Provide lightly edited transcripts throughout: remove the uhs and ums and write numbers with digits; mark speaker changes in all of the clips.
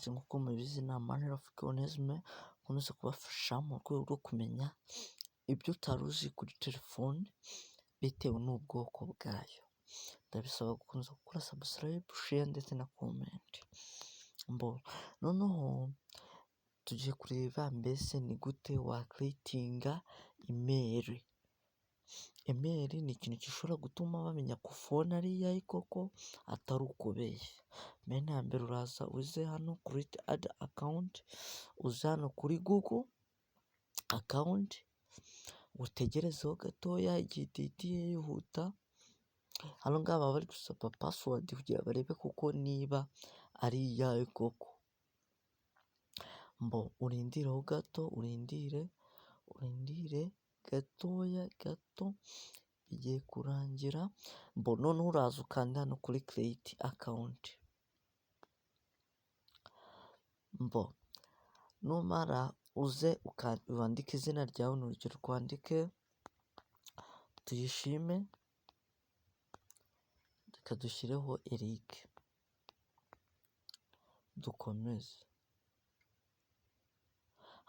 Speaker 1: Nk'uko mubizi ni Amani Africanisme, nkomeza kubafasha mu rwego rwo kumenya ibyo utari uzi kuri telefoni bitewe n'ubwoko bwayo. Ndabisaba gukomeza gukora subscribe, share ndetse na comment. Mbo noneho tugiye kureba mbese ni gute wacreatinga email. Email ni ikintu gishobora gutuma bamenya ko phone ari iyawe koko atari ukubeshya. Mbere na mbere uraza uze hano kuri add account, uze hano kuri Google account, utegerezeho gatoya igihe ihita yihuta. Hano ngaha baba bari gusaba password kugira barebe koko niba ari iyawe koko. Mbo urindireho gato, urindire, urindire gatoya gato bigiye kurangira. Mbo noneho uraza ukanda hano kuri create account. Mbo numara uze wandike izina ryawe, ni urugero twandike Tuyishime, reka dushyireho Eric, dukomeze.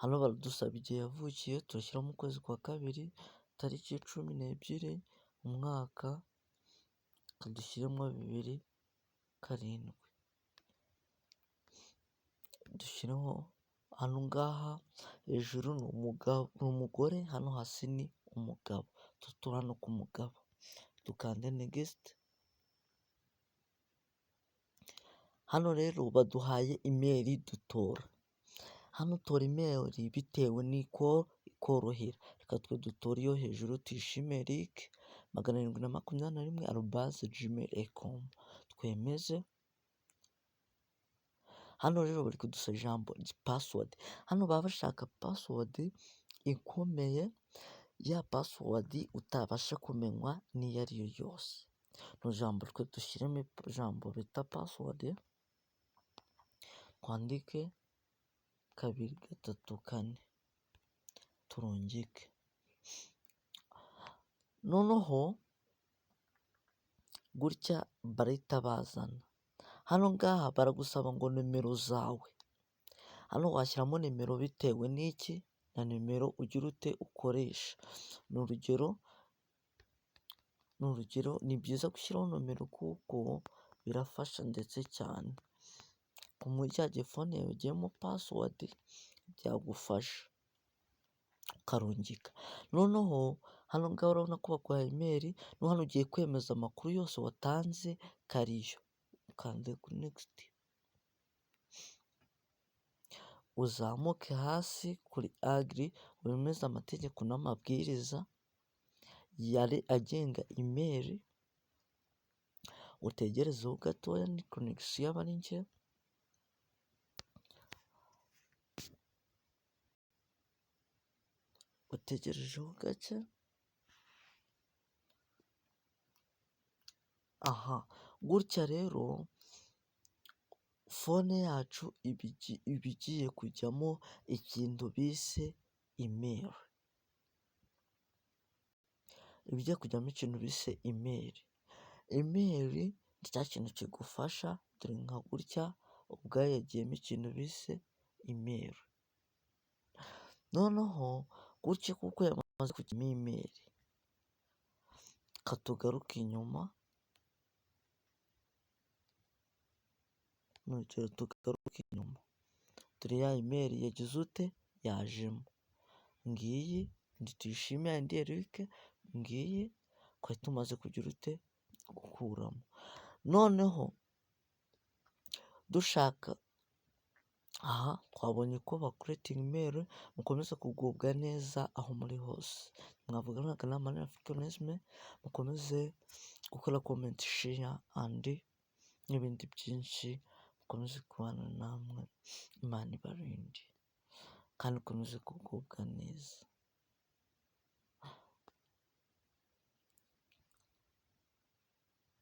Speaker 1: Hano baradusaba igihe yavukiye, turashyiramo ukwezi kwa kabiri, tariki 12, umwaka reka dushyiremo 2007. Dushyireho hano ngaha hejuru ni umugore, hano hasi ni umugabo, tuture hano ku mugabo, dukande next. Hano rero baduhaye email dutora. Hano utora email bitewe n'iko ikorohera. Reka twe dutore iyo hejuru, Tuyishime Eric 721@gmail.com, twemeze. Hano rero bari kudusaba ijambo password. Hano baba bashaka password ikomeye, ya password utabasha kumenywa n'iyo ari yo yose. Ni ijambo twe dushyiremo ijambo bita password, twandike 2 3 4 turungike. Noneho gutya barahita bazana. Hano ngaha baragusaba ngo nimero zawe. Hano washyiramo nimero bitewe n'iki na nimero ugira ute ukoresha. Ni urugero, ni urugero ni byiza gushyiraho nomero kuko birafasha ndetse cyane. Muri cya gihe phone yawe igiyemo password byagufasha ukarungika. Noneho hano ngaha urabona ko baguhaye email, no hano ugiye kwemeza amakuru yose watanze ko ariyo. Ukande kuri next, uzamuke hasi kuri agree, wemeze amategeko n'amabwiriza yari agenga email, utegerezeho gatoya ni connexion aba ari nke. Utegerejeho gake, aha gutya rero phone yacu iba igiye kujyamo ikintu bise email. Iba igiye kujyamo ikintu bise email. Email ni cya kintu kigufasha, dore nka gutya ubwayo yagiyemo ikintu bise email. Noneho gutya kuko yamaze kujyamo email, reka tugaruke inyuma, ni urugero tugaruke inyuma, dore ya email yagize ute yajemo, ngiyi ni Tuyishime yayindi Eric, ngiyi twari tumaze kugira ute gukuramo. Noneho dushaka aha twabonye ko bacreatinga email, mukomeze kugubwa neza aho muri hose. Mwavuganaga na Amani Africanisme, mukomeze gukora comment, share and n'ibindi byinshi, mukomeze kubana namwe, Imana ibarinde kandi ukomeze kugubwa neza.